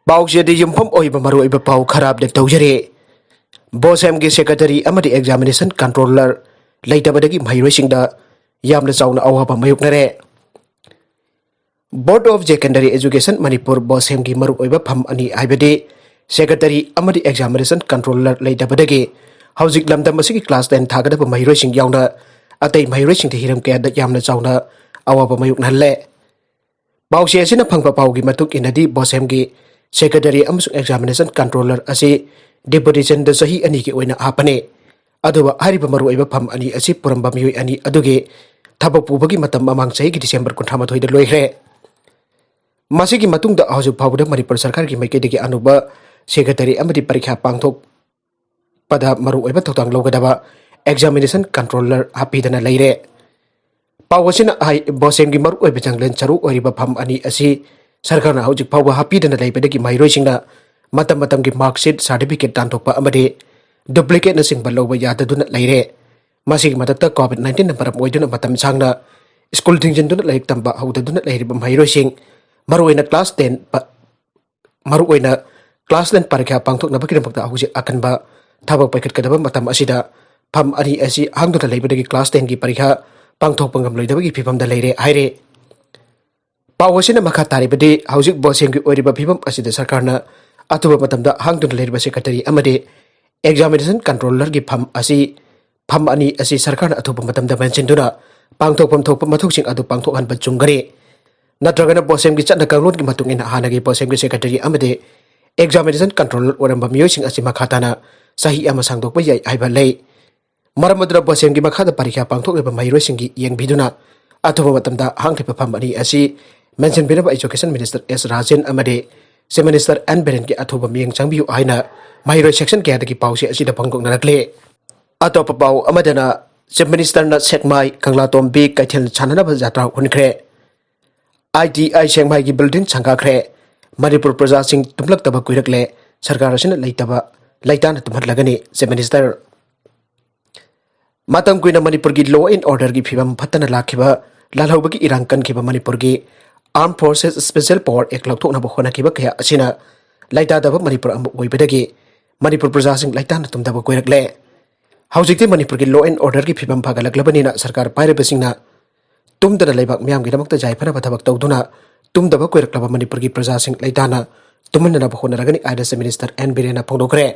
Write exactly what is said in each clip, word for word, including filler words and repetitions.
ꯄꯥꯎꯆꯦꯗ ꯌꯨꯝꯐꯝ ꯑꯣꯏꯕ ꯃꯔꯨꯑꯣꯏꯕ ꯄꯥꯎ ꯈꯔ ꯑꯞꯗꯦꯠ ꯇꯧꯖꯔꯤ꯫ ꯕꯣꯁꯦꯝꯒꯤ ꯁꯦꯀ꯭ꯔꯦꯇꯔꯤ ꯑꯃꯗꯤ ꯑꯦꯛꯖꯥꯃꯤꯅꯦꯁꯟ ꯀꯟꯇ꯭ꯔꯣꯂꯔ ꯂꯩꯇꯕꯗꯒꯤ ꯃꯍꯩꯔꯣꯏꯁꯤꯡꯗ ꯌꯥꯝꯅ ꯆꯥꯎꯅ ꯑꯋꯥꯕ ꯃꯥꯌꯣꯛꯅꯔꯦ꯫ ꯕꯣꯔꯗ ꯑꯣꯐ ꯁꯦꯀꯦꯟꯗꯔꯤ ꯑꯦꯖꯨꯀꯦꯁꯟ ꯃꯅꯤꯄꯨꯔ, ꯕꯣꯁꯦꯝꯒꯤ ꯃꯔꯨꯑꯣꯏꯕ ꯐꯝ ꯑꯅꯤ, ꯍꯥꯏꯕꯗꯤ ꯁꯦꯀ꯭ꯔꯦꯇꯔꯤ ꯑꯃꯗꯤ ꯑꯦꯛꯖꯥꯃꯤꯅꯦꯁꯟ ꯀꯟꯇ꯭ꯔꯣꯂꯔ ꯂꯩꯇꯕꯗꯒꯤ ꯍꯧꯖꯤꯛ ꯂꯝꯗꯝ ꯑꯁꯤꯒꯤ ꯀ꯭ꯂꯥꯁ ꯇꯦꯟ ꯊꯥꯒꯗꯕ ꯃꯍꯩꯔꯣꯏꯁꯤꯡ ꯌꯥꯎꯅ ꯑꯇꯩ ꯃꯍꯩꯔꯣꯏꯁꯤꯡꯗ ꯍꯤꯔꯝ ꯀꯌꯥꯗ ꯌꯥꯝꯅ ꯆꯥꯎꯅ ꯑꯋꯥꯕ ꯃꯥꯌꯣꯛꯅꯍꯜꯂꯦ꯫ ꯄꯥꯎꯆꯦ ꯑꯁꯤꯅ ꯐꯪꯕ ꯄꯥꯎꯒꯤ ꯃꯇꯨꯡ ꯏꯟꯅꯗꯤ, ꯕꯣꯁꯦꯝꯒꯤ ꯁꯦꯀ꯭ꯔꯦꯇꯔꯤ ꯑꯃꯁꯨꯡ ꯑꯦꯛꯖꯥꯃꯤꯅꯦꯁꯟ ꯀꯟꯇ꯭ꯔꯣꯂꯔ ꯑꯁꯤ ꯗꯦꯄꯨꯇꯦꯁꯟꯗ ꯆꯍꯤ ꯑꯅꯤꯒꯤ ꯑꯣꯏꯅ ꯍꯥꯞꯄꯅꯤ꯫ ꯑꯗꯨꯕꯨ ꯍꯥꯏꯔꯤꯕ ꯃꯔꯨꯑꯣꯏꯕ ꯐꯝ ꯑꯅꯤ ꯑꯁꯤ ꯄꯨꯔꯝꯕ ꯃꯤꯑꯣꯏ ꯑꯅꯤ ꯑꯗꯨꯒꯤ ꯊꯕꯛ ꯄꯨꯕꯒꯤ ꯃꯇꯝ ꯃꯃꯥꯡ ꯆꯍꯤꯒꯤ ꯗꯤꯁꯦꯝꯕꯔ ꯀꯨꯟꯊ꯭ꯔꯥ ꯃꯥꯊꯣꯏꯗ ꯂꯣꯏꯈ꯭ꯔꯦ꯫ ꯃꯁꯤꯒꯤ ꯃꯇꯨꯡꯗ ꯍꯧꯖꯤꯛ ꯐꯥꯎꯕꯗ ꯃꯅꯤꯄꯨꯔ ꯁꯔꯀꯥꯔꯒꯤ ꯃꯥꯏꯀꯩꯗꯒꯤ ꯑꯅꯧꯕ ꯁꯦꯀ꯭ꯔꯦꯇꯔꯤ ꯑꯃꯗꯤ ꯄꯔꯤꯈ꯭ꯌꯥ ꯄꯥꯡꯊꯣꯛꯄꯗ ꯃꯔꯨꯑꯣꯏꯕ ꯊꯧꯗꯥꯡ ꯂꯧꯒꯗꯕ ꯑꯦꯛꯖꯥꯃꯤꯅꯦꯁꯟ ꯀꯟꯇ꯭ꯔꯣꯂꯔ ꯍꯥꯞꯄꯤꯗꯅ ꯂꯩꯔꯦ꯫ ꯄꯥꯎ ꯑꯁꯤꯅ ꯍꯥꯏ, ꯕꯣꯁꯦꯝꯒꯤ ꯃꯔꯨꯑꯣꯏꯕ ꯆꯥꯡꯂꯦꯟ ꯁꯔꯨ ꯑꯣꯏꯔꯤꯕ ꯐꯝ ꯑꯅꯤ ꯑꯁꯤ ꯁꯔꯀꯥꯔꯅ ꯍꯧꯖꯤꯛ ꯐꯥꯎꯕ ꯍꯥꯞꯄꯤꯗꯅ ꯂꯩꯕꯗꯒꯤ ꯃꯍꯩꯔꯣꯏꯁꯤꯡꯅ ꯃꯇꯝ ꯃꯇꯝꯒꯤ ꯃꯥꯔꯛꯁꯤꯠ, ꯁꯥꯔꯇꯤꯐꯤꯀꯦꯠ ꯇꯥꯟꯊꯣꯛꯄ ꯑꯃꯗꯤ ꯗꯨꯄ꯭ꯂꯤꯀꯦꯠꯅꯆꯤꯡꯕ ꯂꯧꯕ ꯌꯥꯗꯗꯨꯅ ꯂꯩꯔꯦ꯫ ꯃꯁꯤꯒꯤ ꯃꯊꯛꯇ ꯀꯣꯚꯤꯗ ꯅꯥꯏꯟꯇꯤꯟꯅ ꯃꯔꯝ ꯑꯣꯏꯗꯨꯅ ꯃꯇꯝ ꯁꯥꯡꯅ ꯁ꯭ꯀꯨꯜ ꯊꯤꯡꯖꯤꯟꯗꯨꯅ ꯂꯥꯏꯔꯤꯛ ꯇꯝꯕ ꯍꯧꯗꯗꯨꯅ ꯂꯩꯔꯤꯕ ꯃꯍꯩꯔꯣꯏꯁꯤꯡ, ꯃꯔꯨꯑꯣꯏꯅ ꯀ꯭ꯂꯥꯁ ꯇꯦꯟ ꯄ-, ꯃꯔꯨꯑꯣꯏꯅ ꯀ꯭ꯂꯥꯁ ꯇꯦꯟ ꯄꯔꯤꯈ꯭ꯌꯥ ꯄꯥꯡꯊꯣꯛꯅꯕꯒꯤꯗꯃꯛꯇ ꯍꯧꯖꯤꯛ ꯑꯀꯟꯕ ꯊꯕꯛ ꯄꯥꯏꯈꯠꯀꯗꯕ ꯃꯇꯝ ꯑꯁꯤꯗ ꯐꯝ ꯑꯅꯤ ꯑꯁꯤ ꯍꯥꯡꯗꯨꯅ ꯂꯩꯕꯗꯒꯤ ꯀ꯭ꯂꯥꯁ ꯇꯦꯟꯒꯤ ꯄꯔꯤꯈꯥ ꯄꯥꯡꯊꯣꯛꯄ ꯉꯝꯂꯣꯏꯗꯕꯒꯤ ꯐꯤꯕꯝꯗ ꯂꯩꯔꯦ ꯍꯥꯏꯔꯦ꯫ ꯄꯥꯎ ꯑꯁꯤꯅ ꯃꯈꯥ ꯇꯥꯔꯤꯕꯗꯤ, ꯍꯧꯖꯤꯛ ꯕꯣꯁꯦꯝꯒꯤ ꯑꯣꯏꯔꯤꯕ ꯐꯤꯕꯝ ꯑꯁꯤꯗ ꯁꯔꯀꯥꯔꯅ ꯑꯊꯨꯕ ꯃꯇꯝꯗ ꯍꯥꯡꯗꯨꯅ ꯂꯩꯔꯤꯕ ꯁꯦꯀ꯭ꯔꯦꯇꯔꯤ ꯑꯃꯗꯤ ꯑꯦꯛꯖꯥꯃꯤꯅꯦꯁꯟ ꯀꯟꯇ꯭ꯔꯣꯂꯔꯒꯤ ꯐꯝ ꯑꯁꯤ, ꯐꯝ ꯑꯅꯤ ꯑꯁꯤ ꯁꯔꯀꯥꯔꯅ ꯑꯊꯨꯕ ꯃꯇꯝꯗ ꯃꯦꯟꯁꯤꯟꯗꯨꯅ ꯄꯥꯡꯊꯣꯛꯐꯝ ꯊꯣꯛꯄ ꯃꯊꯧꯁꯤꯡ ꯑꯗꯨ ꯄꯥꯡꯊꯣꯛꯍꯟꯕ ꯆꯨꯝꯒꯅꯤ꯫ ꯅꯠꯇ꯭ꯔꯒꯅ ꯕꯣꯁꯦꯝꯒꯤ ꯆꯠꯅ ꯀꯥꯡꯂꯣꯟꯒꯤ ꯃꯇꯨꯡ ꯏꯟꯅ ꯍꯥꯟꯅꯒꯤ ꯕꯣꯁꯦꯝꯒꯤ ꯁꯦꯀ꯭ꯔꯦꯇꯔꯤ ꯑꯃꯗꯤ ꯑꯦꯛꯖꯥꯃꯤꯅꯦꯁꯟ ꯀꯟꯇ꯭ꯔꯣꯂꯔ ꯑꯣꯏꯔꯝꯕ ꯃꯤꯑꯣꯏꯁꯤꯡ ꯑꯁꯤ ꯃꯈꯥ ꯇꯥꯅ ꯆꯍꯤ ꯑꯃ ꯁꯥꯡꯗꯣꯛꯄ ꯌꯥꯏ ꯍꯥꯏꯕ ꯂꯩ꯫ ꯃꯔꯝ ꯑꯗꯨꯅ ꯕꯣꯁꯦꯝꯒꯤ ꯃꯈꯥꯗ ꯄꯔꯤꯈ꯭ꯌꯥ ꯄꯥꯡꯊꯣꯛꯂꯤꯕ ꯃꯍꯩꯔꯣꯏꯁꯤꯡꯒꯤ ꯌꯦꯡꯕꯤꯗꯨꯅ ꯑꯊꯨꯕ ꯃꯇꯝꯗ ꯍꯥꯡꯈ꯭ꯔꯤꯕ ꯐꯝ ꯑꯅꯤ ꯑꯁꯤ ꯃꯦꯟꯁꯤꯟꯕꯤꯅꯕ ꯑꯦꯖꯨꯀꯦꯁꯟ ꯃꯤꯅꯤꯁꯇꯔ ꯑꯦꯁ ꯔꯥꯖꯦꯟ ꯑꯃꯗꯤ ꯆꯤꯐ ꯃꯤꯅꯤꯁꯇꯔ ꯑꯦꯟ ꯕꯤꯔꯦꯟꯒꯤ ꯑꯊꯨꯕ ꯃꯤꯠꯌꯦꯡ ꯆꯪꯕꯤꯌꯨ ꯍꯥꯏꯅ ꯃꯍꯩꯔꯣꯏ ꯁꯦꯛꯁꯟ ꯀꯌꯥꯗꯒꯤ ꯄꯥꯎꯆꯦ ꯑꯁꯤꯗ ꯐꯣꯡꯗꯣꯛꯅꯔꯛꯂꯤ꯫ ꯑꯇꯣꯞꯄ ꯄꯥꯎ ꯑꯃꯗꯅ, ꯆꯤꯐ ꯃꯤꯅꯤꯁꯇꯔꯅ ꯁꯦꯛꯃꯥꯏ ꯀꯪꯂꯥꯇꯣꯝꯕꯤ ꯀꯩꯊꯦꯜ ꯁꯥꯟꯅꯅꯕ ꯖꯥꯇ꯭ꯔꯥ ꯍꯨꯟꯈ꯭ꯔꯦ꯫ ꯑꯥꯏ ꯇꯤ ꯑꯥꯏ ꯁꯦꯛꯃꯥꯏꯒꯤ ꯕꯤꯜꯗꯤꯡ ꯁꯪꯒꯥꯈ꯭ꯔꯦ꯫ ꯃꯅꯤꯄꯨꯔ ꯄ꯭ꯔꯖꯥꯁꯤꯡ ꯇꯨꯝꯂꯛꯇꯕ ꯀꯨꯏꯔꯛꯂꯦ꯫ ꯁꯔꯀꯥꯔ ꯑꯁꯤꯅ ꯂꯩꯇꯕ ꯂꯩꯇꯥꯅ ꯇꯨꯝꯍꯜꯂꯒꯅꯤ, ꯆꯤꯐ ꯃꯤꯅꯤꯁꯇꯔ꯫ ꯃꯇꯝ ꯀꯨꯏꯅ ꯃꯅꯤꯄꯨꯔꯒꯤ law and orderꯒꯤ ꯐꯤꯕꯝ ꯐꯠꯇꯅ ꯂꯥꯛꯈꯤꯕ, ꯂꯥꯜꯍꯧꯕꯒꯤ ꯏꯔꯥꯡ ꯀꯟꯈꯤꯕ ꯃꯅꯤꯄꯨꯔꯒꯤ Armed Forces Special Power Act ꯂꯧꯊꯣꯛꯅꯕ ꯍꯣꯠꯅꯈꯤꯕ ꯀꯌꯥ ꯑꯁꯤꯅ ꯂꯩꯇꯥꯗꯕ ꯃꯅꯤꯄꯨꯔ ꯑꯃ ꯑꯣꯏꯕꯗꯒꯤ ꯃꯅꯤꯄꯨꯔ ꯄ꯭ꯔꯖꯥꯁꯤꯡ ꯂꯩꯇꯥꯅ ꯇꯨꯝꯗꯕ ꯀꯣꯏꯔꯛꯂꯦ꯫ ꯍꯧꯖꯤꯛꯇꯤ ꯃꯅꯤꯄꯨꯔꯒꯤ law and orderꯒꯤ ꯐꯤꯕꯝ ꯐꯒꯠꯂꯛꯂꯕꯅꯤꯅ ꯁꯔꯀꯥꯔ ꯄꯥꯏꯔꯤꯕꯁꯤꯡꯅ ꯇꯨꯝꯗꯅ ꯂꯩꯕꯥꯛ ꯃꯤꯌꯥꯝꯒꯤꯗꯃꯛꯇ ꯌꯥꯏꯐꯅꯕ ꯊꯕꯛ ꯇꯧꯗꯨꯅ ꯇꯨꯝꯗꯕ ꯀꯣꯏꯔꯛꯂꯕ ꯃꯅꯤꯄꯨꯔꯒꯤ ꯄ꯭ꯔꯖꯥꯁꯤꯡ ꯂꯩꯇꯥꯅ ꯇꯨꯝꯍꯟꯅꯅꯕ ꯍꯣꯠꯅꯔꯒꯅꯤ ꯍꯥꯏꯅ Chief Minister ꯑꯦꯟ ꯕꯤꯔꯦꯟꯅ ꯐꯣꯡꯗꯣꯛꯈ꯭ꯔꯦ꯫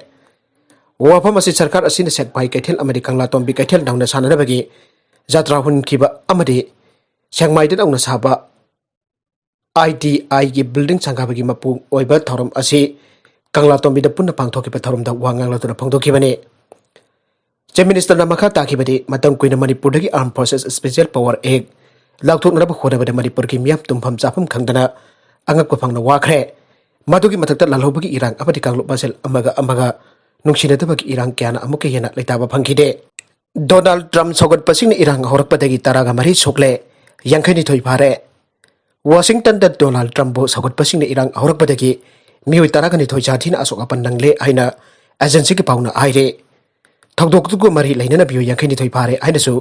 ꯋꯥꯐꯝ ꯑꯁꯤ ꯁꯔꯀꯥꯔ ꯑꯁꯤꯅ ꯁꯦꯛꯃꯥꯏ ꯀꯩꯊꯦꯜ ꯑꯃꯗꯤ ꯀꯪꯂꯥꯇꯣꯝꯕꯤ ꯀꯩꯊꯦꯜ ꯅꯧꯅ ꯁꯥꯅꯅꯕꯒꯤ ꯖꯇ꯭ꯔꯥ ꯍꯨꯟꯈꯤꯕ ꯑꯃꯗꯤ ꯁꯦꯛꯃꯥꯏꯗ ꯅꯧꯅ ꯁꯥꯕ ꯑꯥꯏ ꯇꯤ ꯑꯥꯏꯒꯤ building ꯁꯪꯒꯥꯕꯒꯤ ꯃꯄꯨꯡ ꯑꯣꯏꯕ ꯊꯧꯔꯝ ꯑꯁꯤ ꯀꯪꯂꯥꯇꯣꯝꯕꯤꯗ ꯄꯨꯟꯅ ꯄꯥꯡꯊꯣꯛꯈꯤꯕ ꯊꯧꯔꯝꯗ ꯋꯥ ꯉꯥꯡꯂꯗꯨꯅ ꯐꯣꯡꯗꯣꯛꯈꯤꯕꯅꯤ꯫ Chief Ministerꯅ ꯃꯈꯥ ꯇꯥꯈꯤꯕꯗꯤ, ꯃꯇꯝ ꯀꯨꯏꯅ ꯃꯅꯤꯄꯨꯔꯗꯒꯤ Armed Forces Special Power Act ꯂꯥꯎꯊꯣꯛꯅꯅꯕ ꯍꯣꯠꯅꯕꯗ ꯃꯅꯤꯄꯨꯔꯒꯤ ꯃꯤꯌꯥꯝ ꯇꯨꯝꯐꯝ ꯆꯥꯐꯝ ꯈꯪꯗꯅ ꯑꯉꯛꯄ ꯐꯪꯅ ꯋꯥꯈ꯭ꯔꯦ꯫ ꯃꯗꯨꯒꯤ ꯃꯊꯛꯇ ꯂꯥꯜꯍꯧꯕꯒꯤ ꯏꯔꯥꯡ ꯑꯃꯗꯤ ꯀꯥꯡꯂꯨꯞ ꯃꯁꯦꯜ ꯑꯃꯒ ꯑꯃꯒ ꯅꯨꯡꯁꯤꯅꯗꯕꯒꯤ ꯏꯔꯥꯡ ꯀꯌꯥꯅ ꯑꯃꯨꯛꯀ ꯍꯦꯟꯅ ꯂꯩꯇꯥꯕ ꯐꯪꯈꯤꯗꯦ꯫ ꯗꯣꯅꯥꯜꯗ ꯇ꯭ꯔꯝꯞ ꯁꯧꯒꯠꯄꯁꯤꯡꯅ ꯏꯔꯥꯡ ꯍꯧꯔꯛꯄꯗꯒꯤ ꯇꯔꯥꯒ ꯃꯔꯤ ꯁꯣꯛꯂꯦ, ꯌꯥꯡꯈꯩꯅꯤꯊꯣꯏ ꯐꯥꯔꯦ꯫ ꯋꯥꯁꯤꯡꯇꯟꯗ ꯗꯣꯅꯥꯜꯗ ꯇ꯭ꯔꯝꯞꯄꯨ ꯁꯧꯒꯠꯄꯁꯤꯡꯅ ꯏꯔꯥꯡ ꯍꯧꯔꯛꯄꯗꯒꯤ ꯃꯤꯑꯣꯏ ꯇꯔꯥꯒ ꯅꯤꯊꯣꯏ ꯁꯥꯊꯤꯅ ꯑꯁꯣꯛ ꯑꯄꯟ ꯅꯪꯂꯦ ꯍꯥꯏꯅ ꯑꯦꯖꯦꯟꯁꯤꯒꯤ ꯄꯥꯎꯅ ꯍꯥꯏꯔꯦ꯫ ꯊꯧꯗꯣꯛꯇꯨꯒ ꯃꯔꯤ ꯂꯩꯅꯅ ꯃꯤꯑꯣꯏ ꯌꯥꯡꯈꯩꯅꯤꯊꯣꯏ ꯐꯥꯔꯦ ꯍꯥꯏꯅꯁꯨ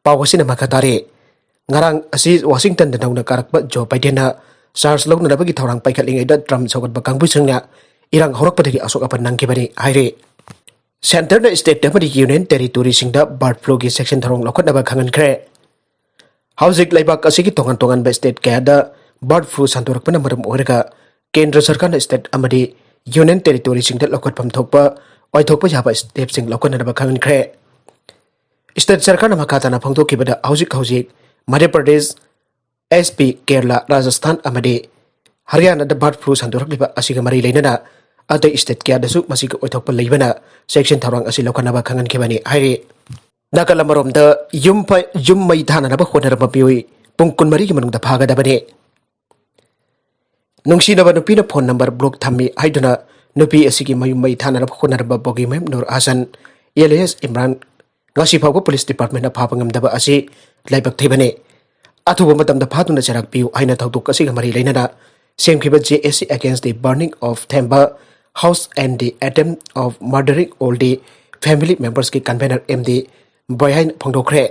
ꯄꯥꯎ ꯑꯁꯤꯅ ꯃꯈꯥ ꯇꯥꯔꯦ꯫ ꯉꯔꯥꯡ ꯑꯁꯤ ꯋꯥꯁꯤꯡꯇꯟꯗ ꯅꯧꯅ ꯀꯥꯔꯛꯄ ꯖꯣ ꯕꯥꯏꯗꯦꯟꯅ ꯆꯥꯔꯖ ꯂꯧꯅꯅꯕꯒꯤ ꯊꯧꯔꯥꯡ ꯄꯥꯏꯈꯠꯂꯤꯉꯩꯗ ꯇ꯭ꯔꯝꯞ ꯁꯧꯒꯠꯄ ꯀꯥꯡꯕꯨꯁꯤꯡꯅ ꯏꯔꯥꯡ ꯍꯧꯔꯛꯄꯗꯒꯤ ꯑꯁꯣꯛ ꯑꯄꯟ ꯅꯪꯈꯤꯕꯅꯤ ꯍꯥꯏꯔꯤ꯫ ꯁꯦꯟꯇꯔꯅ state ꯑꯃꯗꯤ union territoryꯁꯤꯡꯗ bird fluꯒꯤ ꯆꯦꯛꯁꯤꯟ ꯊꯧꯔꯥꯡ ꯂꯧꯈꯠꯅꯕ ꯈꯪꯍꯟꯈ꯭ꯔꯦ꯫ ꯍꯧꯖꯤꯛ ꯂꯩꯕꯥꯛ ꯑꯁꯤꯒꯤ ꯇꯣꯉꯥꯟ ꯇꯣꯉꯥꯟꯕ state ꯀꯌꯥꯗ bird flu ꯁꯟꯗꯣꯔꯛꯄꯅ ꯃꯔꯝ ꯑꯣꯏꯔꯒ ꯀꯦꯟꯗ꯭ꯔ ꯁꯔꯀꯥꯔꯅ state ꯑꯃꯗꯤ union territoryꯁꯤꯡꯗ ꯂꯧꯈꯠꯐꯝ ꯊꯣꯛꯄ ꯑꯣꯏꯊꯣꯛꯄ ꯌꯥꯕ stepꯁꯤꯡ ꯂꯧꯈꯠꯅꯅꯕ ꯈꯪꯍꯟꯈ꯭ꯔꯦ꯫ State ꯁꯔꯀꯥꯔꯅ ꯃꯈꯥ ꯇꯥꯅ ꯐꯣꯡꯗꯣꯛꯈꯤꯕꯗ, ꯍꯧꯖꯤꯛ ꯍꯧꯖꯤꯛ ꯃꯙ꯭ꯌ ꯄ꯭ꯔꯗꯦꯁ, ꯑꯦꯁ ꯄꯤ, ꯀꯦꯔꯂꯥ, ꯔꯥꯖꯁꯊꯥꯟ ꯑꯃꯗꯤ ꯍꯔꯤꯌꯥꯅꯥꯗ bird flu ꯁꯟꯗꯣꯔꯛꯂꯤꯕ ꯑꯁꯤꯒ ꯃꯔꯤ ꯂꯩꯅꯅ ꯑꯇꯩ state ꯀꯌꯥꯗꯁꯨ ꯃꯁꯤꯒꯤ ꯑꯣꯏꯊꯣꯛꯄ ꯂꯩꯕꯅ ꯆꯦꯛꯁꯤꯟ ꯊꯧꯔꯥꯡ ꯑꯁꯤ ꯂꯧꯈꯠꯅꯕ ꯈꯪꯍꯟꯈꯤꯕꯅꯤ ꯍꯥꯏꯔꯤ꯫ ꯅꯥꯀꯜ ꯑꯃꯔꯣꯝꯗ ꯌꯨꯝ ꯐ-, ꯌꯨꯝ ꯃꯩ ꯊꯥꯅꯅꯕ ꯍꯣꯠꯅꯔꯝꯕ ꯃꯤꯑꯣꯏ ꯄꯨꯡ ꯀꯨꯟꯃꯔꯤꯒꯤ ꯃꯅꯨꯡꯗ ꯐꯥꯒꯗꯕꯅꯤ꯫ ꯅꯨꯡꯁꯤꯅꯕ ꯅꯨꯄꯤꯅ phone number block ꯊꯝꯃꯤ ꯍꯥꯏꯗꯨꯅ ꯅꯨꯄꯤ ꯑꯁꯤꯒꯤ ꯃꯌꯨꯝ ꯃꯩ ꯊꯥꯅꯅꯕ ꯍꯣꯠꯅꯔꯝꯕ ꯕꯣꯒꯤꯃꯌꯨꯝ ꯅꯨꯔ ꯍꯥꯁꯟ alias ꯏꯝꯔꯥꯟ ꯉꯁꯤ ꯐꯥꯎꯕ police departmentꯅ ꯐꯥꯕ ꯉꯝꯗꯕ ꯑꯁꯤ ꯂꯥꯏꯕꯛ ꯊꯤꯕꯅꯤ꯫ ꯑꯊꯨꯕ ꯃꯇꯝꯗ ꯐꯥꯗꯨꯅ ꯆꯩꯔꯥꯛ ꯄꯤꯌꯨ ꯍꯥꯏꯅ ꯊꯧꯗꯣꯛ ꯑꯁꯤꯒ ꯃꯔꯤ ꯂꯩꯅꯅ ꯁꯦꯝꯈꯤꯕ J S C Against the Burning of Themba House and the Attempt of Murdering All the Family Membersꯀꯤ convener M D ꯕꯣꯌꯥꯏꯅ ꯐꯣꯡꯗꯣꯛꯈ꯭ꯔꯦ꯫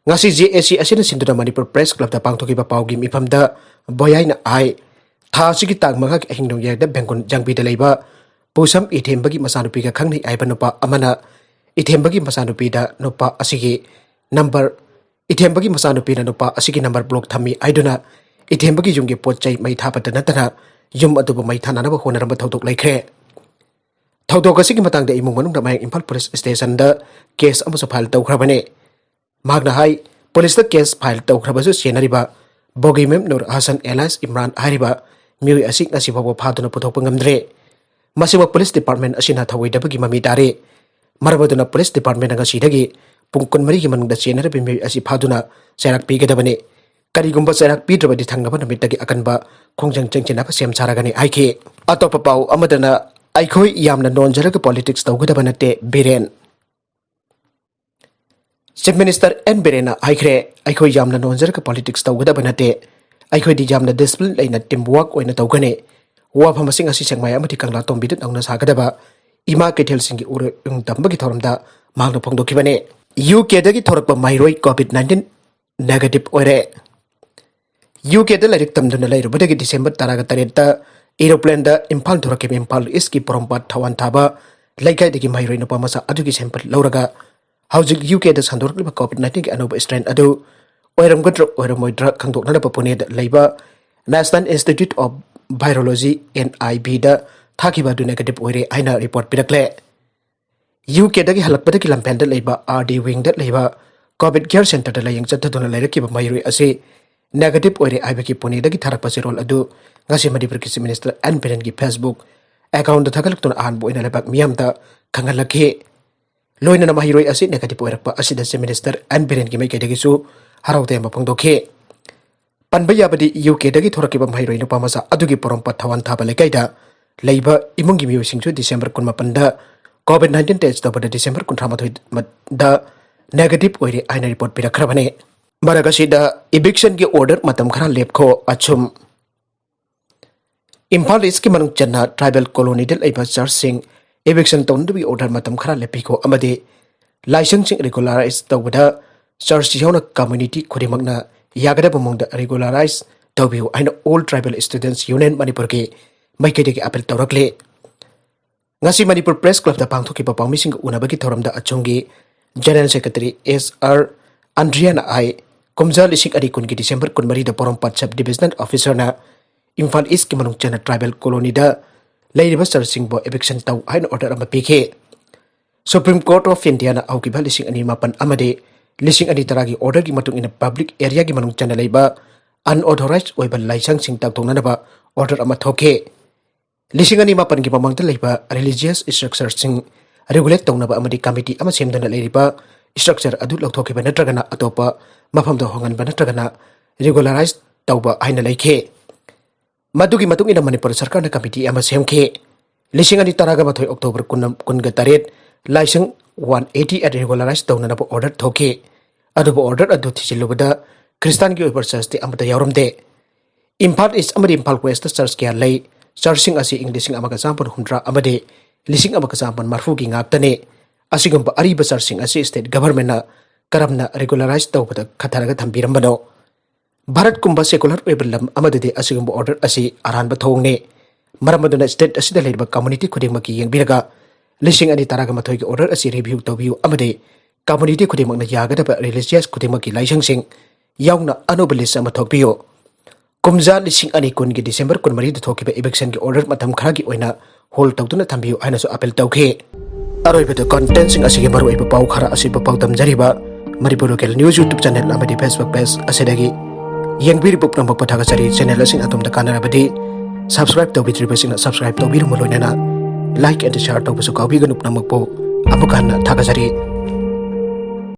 ꯉꯁꯤ ꯖꯦ ꯑꯦ ꯁꯤ ꯑꯁꯤꯅ ꯁꯤꯟꯗꯨꯅ ꯃꯅꯤꯄꯨꯔ ꯄ꯭ꯔꯦꯁ ꯀ꯭ꯂꯕꯇ ꯄꯥꯡꯊꯣꯛꯈꯤꯕ ꯄꯥꯎꯒꯤ ꯃꯤꯐꯝꯗ ꯕꯣꯌꯥꯏꯅ ꯍꯥꯏ, ꯊꯥ ꯑꯁꯤꯒꯤ ꯇꯥꯡ ꯃꯉꯥꯒꯤ ꯑꯍꯤꯡ ꯅꯣꯡꯌꯥꯏꯗ ꯕꯦꯡꯒꯨꯜ ꯖꯥꯡꯕꯤꯗ ꯂꯩꯕ ꯄꯨꯁꯝ ꯏꯊꯦꯝꯕꯒꯤ ꯃꯆꯥꯅꯨꯄꯤꯒ ꯈꯪꯅꯩ ꯍꯥꯏꯕ ꯅꯨꯄꯥ ꯑꯃꯅ ꯏꯊꯦꯝꯕꯒꯤ ꯃꯆꯥꯅꯨꯄꯤꯗ ꯅꯨꯄꯥ ꯑꯁꯤꯒꯤ ꯅꯝꯕꯔ, ꯏꯊꯦꯝꯕꯒꯤ ꯃꯆꯥꯅꯨꯄꯤꯅ ꯅꯨꯄꯥ ꯑꯁꯤꯒꯤ ꯅꯝꯕꯔ ꯕ꯭ꯂꯣꯛ ꯊꯝꯃꯤ ꯍꯥꯏꯗꯨꯅ ꯏꯊꯦꯝꯕꯒꯤ ꯌꯨꯝꯒꯤ ꯄꯣꯠ ꯆꯩ ꯃꯩ ꯊꯥꯕꯇ ꯅꯠꯇꯅ ꯌꯨꯝ ꯑꯗꯨꯕꯨ ꯃꯩ ꯊꯥꯅꯅꯕ ꯍꯣꯠꯅꯔꯝꯕ ꯊꯧꯗꯣꯛ ꯂꯩꯈ꯭ꯔꯦ꯫ ꯊꯧꯗꯣꯛ ꯑꯁꯤꯒꯤ ꯃꯇꯥꯡꯗ ꯏꯃꯨꯡ ꯃꯅꯨꯡꯅ ꯃꯌꯥꯡ ꯏꯝꯐꯥꯜ ꯄꯨꯂꯤꯁ ꯁ꯭ꯇꯦꯁꯟꯗ ꯀꯦꯁ ꯑꯃꯁꯨ ꯐꯥꯏꯜ ꯇꯧꯈ꯭ꯔꯕꯅꯤ꯫ ꯃꯍꯥꯛꯅ ꯍꯥꯏ, ꯄꯨꯂꯤꯁꯇ case file ꯇꯧꯈ꯭ꯔꯕꯁꯨ ꯁꯦꯟꯅꯔꯤꯕ ꯕꯣꯒꯤꯃꯦꯝ Nur Hasan alias Imran ꯍꯥꯏꯔꯤꯕ ꯃꯤꯑꯣꯏ ꯑꯁꯤ ꯉꯁꯤ ꯐꯥꯎꯕ ꯐꯥꯗꯨꯅ ꯄꯨꯊꯣꯛꯄ ꯉꯝꯗ꯭ꯔꯦ꯫ ꯃꯁꯤꯃꯛ ꯄꯨꯂꯤꯁ ꯗꯤꯄꯥꯔꯠꯃꯦꯟ ꯑꯁꯤꯅ ꯊꯧꯑꯣꯏꯗꯕꯒꯤ ꯃꯃꯤ ꯇꯥꯔꯦ꯫ ꯃꯔꯝ ꯑꯗꯨꯅ ꯄꯨꯂꯤꯁ ꯗꯤꯄꯥꯔꯠꯃꯦꯟꯅ ꯉꯁꯤꯗꯒꯤ ꯄꯨꯡ ꯀꯨꯟꯃꯔꯤꯒꯤ ꯃꯅꯨꯡꯗ ꯆꯦꯟꯅꯔꯕ ꯃꯤꯑꯣꯏ ꯑꯁꯤ ꯐꯥꯗꯨꯅ ꯆꯩꯔꯥꯛ ꯄꯤꯒꯗꯕꯅꯤ꯫ ꯀꯔꯤꯒꯨꯝꯕ ꯆꯩꯔꯥꯛ ꯄꯤꯗ꯭ꯔꯕꯗꯤ ꯊꯪꯅꯕ ꯅꯨꯃꯤꯠꯇꯒꯤ ꯑꯀꯟꯕ ꯈꯣꯡꯖꯪ ꯆꯪꯁꯤꯟꯅꯕ ꯁꯦꯝ ꯁꯥꯔꯒꯅꯤ ꯍꯥꯏꯈꯤ꯫ ꯑꯇꯣꯞꯄ ꯄꯥꯎ ꯑꯃꯗꯅ, ꯑꯩꯈꯣꯏ ꯌꯥꯝꯅ ꯅꯣꯟꯖꯔꯒ ꯄꯣꯂꯤꯇꯤꯛꯁ ꯇꯧꯒꯗꯕ ꯅꯠꯇꯦ, ꯕꯤꯔꯦꯟ꯫ ꯆꯤꯐ ꯃꯤꯅꯤꯁꯇꯔ ꯑꯦꯟ ꯕꯤꯔꯦꯟꯅ ꯍꯥꯏꯈ꯭ꯔꯦ, ꯑꯩꯈꯣꯏ ꯌꯥꯝꯅ ꯅꯣꯟꯖꯔꯒ ꯄꯣꯂꯤꯇꯤꯛꯁ ꯇꯧꯒꯗꯕ ꯅꯠꯇꯦ, ꯑꯩꯈꯣꯏꯗꯤ ꯌꯥꯝꯅ ꯗꯤꯁꯤꯄ꯭ꯂꯤꯟ ꯂꯩꯅ ꯇꯤꯝ ꯋꯥꯔꯛ ꯑꯣꯏꯅ ꯇꯧꯒꯅꯤ꯫ ꯋꯥꯐꯝ ꯑꯁꯤ ꯉꯁꯤ ꯁꯦꯛꯃꯥꯏ ꯑꯃꯗꯤ ꯀꯪꯂꯥ ꯇꯣꯝꯕꯤꯗ ꯅꯧꯅ ꯁꯥꯒꯗꯕ ꯏꯃꯥ ꯀꯩꯊꯦꯜꯁꯤꯡꯒꯤ ꯎꯔꯣꯏ ꯇꯝꯕꯒꯤ ꯊꯧꯔꯝꯗ ꯃꯍꯥꯛꯅ ꯐꯣꯡꯗꯣꯛꯈꯤꯕꯅꯤ꯫ ꯌꯨ ꯀꯦꯗꯒꯤ ꯊꯣꯔꯛꯄ ꯃꯍꯩꯔꯣꯏ ꯀꯣꯚꯤꯗ ꯅꯥꯏꯟꯇꯤꯟ ꯅꯦꯒꯦꯇꯤꯚ ꯑꯣꯏꯔꯦ꯫ ꯌꯨ ꯀꯦꯗ ꯂꯥꯏꯔꯤꯛ ꯇꯝꯗꯨꯅ ꯂꯩꯔꯨꯕꯗꯒꯤ ꯗꯤꯁꯦꯝꯕꯔ ꯇꯔꯥꯒ ꯇꯔꯦꯠꯇ ꯑꯦꯔꯣꯄ꯭ꯂꯦꯟꯗ ꯏꯝꯐꯥꯜ ꯊꯣꯔꯛꯈꯤꯕ ꯏꯝꯐꯥꯜ ꯏꯁꯀꯤ ꯄꯣꯔꯣꯝꯄꯥꯠ ꯊꯧꯋꯥꯟ ꯊꯥꯕ ꯂꯩꯀꯥꯏꯗꯒꯤ ꯃꯍꯩꯔꯣꯏ ꯅꯨꯄꯥ ꯃꯆꯥ ꯑꯗꯨꯒꯤ ꯁꯦꯝꯄꯜ ꯂꯧꯔꯒ ꯍꯧꯖꯤꯛ ꯌꯨ ꯀꯦꯗ ꯁꯟꯗꯣꯔꯛꯂꯤꯕ ꯀꯣꯚꯤꯗ ꯅꯥꯏꯟꯇꯤꯟꯒꯤ ꯑꯅꯧꯕ ꯁ꯭ꯇ꯭ꯔꯦꯟ ꯑꯗꯨ ꯑꯣꯏꯔꯝꯒꯗ꯭ꯔꯥ ꯑꯣꯏꯔꯝꯃꯣꯏꯗ꯭ꯔꯥ ꯈꯪꯗꯣꯛꯅꯅꯕ ꯄꯨꯅꯦꯗ ꯂꯩꯕ National Institute of Virology, N I V ꯗ ꯊꯥꯈꯤꯕ ꯑꯗꯨ ꯅꯦꯒꯦꯇꯤꯚ ꯑꯣꯏꯔꯦ ꯍꯥꯏꯅ ꯔꯤꯄꯣꯔꯠ ꯄꯤꯔꯛꯂꯦ꯫ ꯌꯨ ꯀꯦꯗꯒꯤ ꯍꯜꯂꯛꯄꯗꯒꯤ ꯂꯝꯐꯦꯜꯗ ꯂꯩꯕ ꯑꯥꯔ ꯗꯤ ꯋꯤꯡꯗ ꯂꯩꯕ ꯀꯣꯚꯤꯗ ꯀꯦꯌꯔ ꯁꯦꯟꯇꯔꯗ ꯂꯥꯌꯦꯡ ꯆꯠꯊꯗꯨꯅ ꯂꯩꯔꯛꯈꯤꯕ ꯃꯍꯩꯔꯣꯏ ꯑꯁꯤ ꯅꯦꯒꯦꯇꯤꯚ ꯑꯣꯏꯔꯦ ꯍꯥꯏꯕꯒꯤ ꯄꯨꯅꯦꯗꯒꯤ ꯊꯥꯔꯛꯄ ꯆꯦꯔꯣꯜ ꯑꯗꯨ ꯉꯁꯤ ꯃꯅꯤꯄꯨꯔꯒꯤ ꯆꯤꯐ ꯃꯤꯅꯤꯁꯇꯔ ꯑꯦꯟ ꯕꯤꯔꯦꯟꯒꯤ ꯐꯦꯁꯕꯨꯛ ꯑꯦꯀꯥꯎꯟꯗ ꯊꯥꯒꯠꯂꯛꯇꯨꯅ ꯑꯍꯥꯟꯕ ꯑꯣꯏꯅ ꯂꯩꯕꯥꯛ ꯃꯤꯌꯥꯝꯗ ꯈꯪꯍꯜꯂꯛꯈꯤ꯫ ꯂꯣꯏꯅꯅ ꯃꯍꯩꯔꯣꯏ ꯑꯁꯤ ꯅꯦꯒꯦꯇꯤꯚ ꯑꯣꯏꯔꯛꯄ ꯑꯁꯤꯗ ꯆꯤꯐ ꯃꯤꯅꯤꯁꯇꯔ ꯑꯦꯟ ꯕꯤꯔꯦꯟꯒꯤ ꯃꯥꯏꯀꯩꯗꯒꯤꯁꯨ ꯍꯔꯥꯎ ꯇꯌꯥꯝꯕ ꯐꯣꯡꯗꯣꯛꯈꯤ꯫ ꯄꯟꯕ ꯌꯥꯕꯗꯤ, ꯌꯨ ꯀꯦꯗꯒꯤ ꯊꯣꯔꯛꯈꯤꯕ ꯃꯍꯩꯔꯣꯏ ꯅꯨꯄꯥ ꯃꯆꯥ ꯑꯗꯨꯒꯤ ꯄꯣꯔꯣꯝꯄꯥꯠ ꯊꯧꯋꯥꯟ ꯊꯥꯕ ꯂꯩꯀꯥꯏꯗ ꯂꯩꯕ ꯏꯃꯨꯡꯒꯤ ꯃꯤꯑꯣꯏꯁꯤꯡꯁꯨ ꯗꯤꯁꯦꯝꯕꯔ ꯀꯨꯟꯃꯥꯄꯟꯗ ꯀꯣꯚꯤꯗ ꯅꯥꯏꯟꯇꯤꯟ ꯇꯦꯁ ꯇꯧꯕꯗ ꯗꯤꯁꯦꯝꯕꯔ ꯀꯨꯟꯊ꯭ꯔꯥ ꯃꯥꯊꯣꯏꯗ ꯅꯦꯒꯦꯇꯤꯚ ꯑꯣꯏꯔꯦ ꯍꯥꯏꯅ ꯔꯤꯄꯣꯔꯠ ꯄꯤꯔꯛꯈ꯭ꯔꯕꯅꯤ꯫ ꯃꯔꯛ ꯑꯁꯤꯗ, ꯏꯚꯤꯛꯁꯟꯒꯤ ꯑꯣꯔꯗꯔ ꯃꯇꯝ ꯈꯔ ꯂꯦꯞꯈꯣ, ꯑꯁꯨꯝ꯫ ꯏꯝꯐꯥꯜ ꯏꯁꯀꯤ ꯃꯅꯨꯡ ꯆꯟꯅ ꯇ꯭ꯔꯥꯏꯕꯦꯜ ꯀꯣꯂꯣꯅꯤꯗ ꯂꯩꯕ ꯆꯔꯆꯁꯤꯡ ꯏꯚꯤꯛꯁꯟ ꯇꯧꯅꯗꯕꯒꯤ ꯑꯣꯔꯗꯔ ꯃꯇꯝ ꯈꯔ ꯂꯦꯞꯄꯤꯈꯣ ꯑꯃꯗꯤ ꯂꯥꯏꯁꯪꯁꯤꯡ ꯔꯤꯒꯨꯂꯔꯥꯏꯖ ꯇꯧꯕꯗ church ꯌꯥꯎꯅ community ꯈꯨꯗꯤꯡꯃꯛꯅ ꯌꯥꯒꯗꯕ ꯃꯑꯣꯡꯗ regularize ꯇꯧꯕꯤꯌꯨ ꯍꯥꯏꯅ All Tribal Students Union ꯃꯅꯤꯄꯨꯔꯒꯤ ꯃꯥꯏꯀꯩꯗꯒꯤ appeal ꯇꯧꯔꯛꯂꯤ꯫ ꯉꯁꯤ ꯃꯅꯤꯄꯨꯔ Press Clubꯇ ꯄꯥꯡꯊꯣꯛꯈꯤꯕ ꯄꯥꯎꯃꯤꯁꯤꯡꯒ ꯎꯅꯕꯒꯤ ꯊꯧꯔꯝꯗ ꯑꯆꯨꯝꯒꯤ General Secretary S R ꯑꯟꯗ꯭ꯔꯤꯌꯥꯅ ꯍꯥꯏ, ꯀꯨꯝꯖꯥ ꯂꯤꯁꯤꯡ ꯑꯅꯤ ꯀꯨꯟꯒꯤ December ꯀꯨꯟꯃꯔꯤꯗ ꯄꯣꯔꯣꯝꯄꯥꯠ Sub Divisional Officerꯅ ꯏꯝꯐꯥꯜ Eastꯀꯤ ꯃꯅꯨꯡ ꯆꯟꯅ tribal colonyꯗ ꯂꯩꯔꯤꯕ churchꯁꯤꯡꯕꯨ eviction ꯇꯧ ꯍꯥꯏꯅ order ꯑꯃ ꯄꯤꯈꯤ꯫ Supreme Court of Indiaꯅ ꯍꯧꯈꯤꯕ ꯂꯤꯁꯤꯡ ꯑꯅꯤ ꯃꯥꯄꯟ ꯑꯃꯗꯤ ꯂꯤꯁꯤꯡ ꯑꯅꯤ ꯇꯔꯥꯒꯤ orderꯒꯤ ꯃꯇꯨꯡ ꯏꯟꯅ public areaꯒꯤ ꯃꯅꯨꯡ ꯆꯟꯅ ꯂꯩꯕ unauthorized ꯑꯣꯏꯕ ꯂꯥꯏꯁꯪꯁꯤꯡ ꯇꯥꯛꯊꯣꯛꯅꯅꯕ order ꯑꯃ ꯊꯣꯛꯈꯤ꯫ ꯂꯤꯁꯤꯡ ꯑꯅꯤ ꯃꯥꯄꯟꯒꯤ ꯃꯃꯥꯡꯗ ꯂꯩꯕ religious structureꯁꯤꯡ regulate ꯇꯧꯅꯕ ꯑꯃꯗꯤ committee ꯑꯃ ꯁꯦꯝꯗꯨꯅ ꯂꯩꯔꯤꯕ structure ꯑꯗꯨ ꯂꯧꯊꯣꯛꯈꯤꯕ ꯅꯠꯇ꯭ꯔꯒꯅ ꯑꯇꯣꯞꯄ ꯃꯐꯝꯗ ꯍꯣꯡꯍꯟꯕ ꯅꯠꯇ꯭ꯔꯒꯅ regularize ꯇꯧꯕ ꯍꯥꯏꯅ ꯂꯩꯈꯤ꯫ ꯃꯗꯨꯒꯤ ꯃꯇꯨꯡ ꯏꯟꯅ ꯃꯅꯤꯄꯨꯔ ꯁꯔꯀꯥꯔꯅ committee ꯑꯃ ꯁꯦꯝꯈꯤ꯫ ꯂꯤꯁꯤꯡ ꯑꯅꯤ ꯇꯔꯥꯒ ꯃꯥꯊꯣꯏ October ꯀꯨꯟ, ꯀꯨꯟꯒ ꯇꯔꯦꯠ ꯂꯥꯏꯁꯪ one eighty eight regularize ꯇꯧꯅꯅꯕ order ꯊꯣꯛꯈꯤ꯫ ꯑꯗꯨꯕꯨ order ꯑꯗꯨ ꯊꯤꯖꯤꯜꯂꯨꯕꯗ ꯈ꯭ꯔꯤꯁꯇꯥꯟꯒꯤ ꯑꯣꯏꯕ churchꯇꯤ ꯑꯃꯠꯇ ꯌꯥꯎꯔꯝꯗꯦ꯫ ꯏꯝꯐꯥꯜ East ꯑꯃꯗꯤ ꯏꯝꯐꯥꯜ Westꯇ church ꯀꯌꯥ ꯂꯩ꯫ Churchꯁꯤꯡ ꯑꯁꯤ ꯏꯪ ꯂꯤꯁꯤꯡ ꯑꯃꯒ ꯆꯥꯃꯥꯄꯟ ꯍꯨꯝꯗ꯭ꯔꯥ ꯑꯃꯗꯤ ꯂꯤꯁꯤꯡ ꯑꯃꯒ ꯆꯥꯃꯥꯄꯟ ꯃꯔꯤꯐꯨꯒꯤ ꯉꯥꯛꯇꯅꯤ꯫ ꯑꯁꯤꯒꯨꯝꯕ ꯑꯔꯤꯕ churchꯁꯤꯡ ꯑꯁꯤ state governmentꯅ ꯀꯔꯝꯅ regularize ꯇꯧꯕꯗ ꯈꯠꯊꯔꯒ ꯊꯝꯕꯤꯔꯝꯕꯅꯣ? ꯚꯥꯔꯠꯀꯨꯝꯕ secular ꯑꯣꯏꯕ ꯂꯝ ꯑꯃꯗꯗꯤ ꯑꯁꯤꯒꯨꯝꯕ order ꯑꯁꯤ ꯑꯔꯥꯟꯕ ꯊꯧꯑꯣꯡꯅꯤ꯫ ꯃꯔꯝ ꯑꯗꯨꯅ state ꯑꯁꯤꯗ ꯂꯩꯔꯤꯕ community ꯈꯨꯗꯤꯡꯃꯛꯀꯤ ꯌꯦꯡꯕꯤꯔꯒ ꯂꯤꯁꯤꯡ ꯑꯅꯤ ꯇꯔꯥꯒ ꯃꯥꯊꯣꯏꯒꯤ order ꯑꯁꯤ review ꯇꯧꯕꯤꯌꯨ ꯑꯃꯗꯤ community ꯈꯨꯗꯤꯡꯃꯛꯅ ꯌꯥꯒꯗꯕ religious ꯈꯨꯗꯤꯡꯃꯛꯀꯤ ꯂꯥꯏꯁꯪꯁꯤꯡ ꯌꯥꯎꯅ ꯑꯅꯧꯕ list ꯑꯃ ꯊꯣꯛꯄꯤꯌꯨ꯫ ꯀꯨꯝꯖꯥ ꯂꯤꯁꯤꯡ ꯑꯅꯤ ꯀꯨꯟꯒꯤ December ꯀꯨꯟꯃꯔꯤꯗ ꯊꯣꯛꯈꯤꯕ evictionꯒꯤ order ꯃꯇꯝ ꯈꯔꯒꯤ ꯑꯣꯏꯅ hold ꯇꯧꯗꯨꯅ ꯊꯝꯕꯤꯌꯨ ꯍꯥꯏꯅꯁꯨ appeal ꯇꯧꯈꯤ꯫ ꯑꯔꯣꯏꯕꯗ contentꯁꯤꯡ ꯑꯁꯤꯒꯤ ꯃꯔꯨꯑꯣꯏꯕ ꯄꯥꯎ ꯈꯔ ꯑꯁꯤꯕꯨ ꯄꯥꯎꯗꯝꯖꯔꯤꯕ Manipur Local News YouTube channel ꯑꯃꯗꯤ Facebook page ꯑꯁꯤꯗꯒꯤ ꯌꯦꯡꯕꯤꯔꯤꯕ ꯄꯨꯝꯅꯃꯛꯄꯨ ꯊꯥꯒꯠꯆꯔꯤ꯫ Channel ꯑꯁꯤꯅ ꯑꯗꯣꯝꯗ ꯀꯥꯟꯅꯔꯕꯗꯤ subscribe ꯇꯧꯕꯤꯗ꯭ꯔꯤꯕꯁꯤꯡꯅ subscribe ꯇꯧꯕꯤꯔꯝꯕ ꯂꯣꯏꯅꯅ like and share ꯇꯧꯕꯁꯨ ꯀꯥꯎꯕꯤꯒꯅꯨ꯫ ꯄꯨꯝꯅꯃꯛꯄꯨ ꯑꯃꯨꯛ ꯍꯟꯅ ꯊꯥꯒꯠꯆꯔꯤ꯫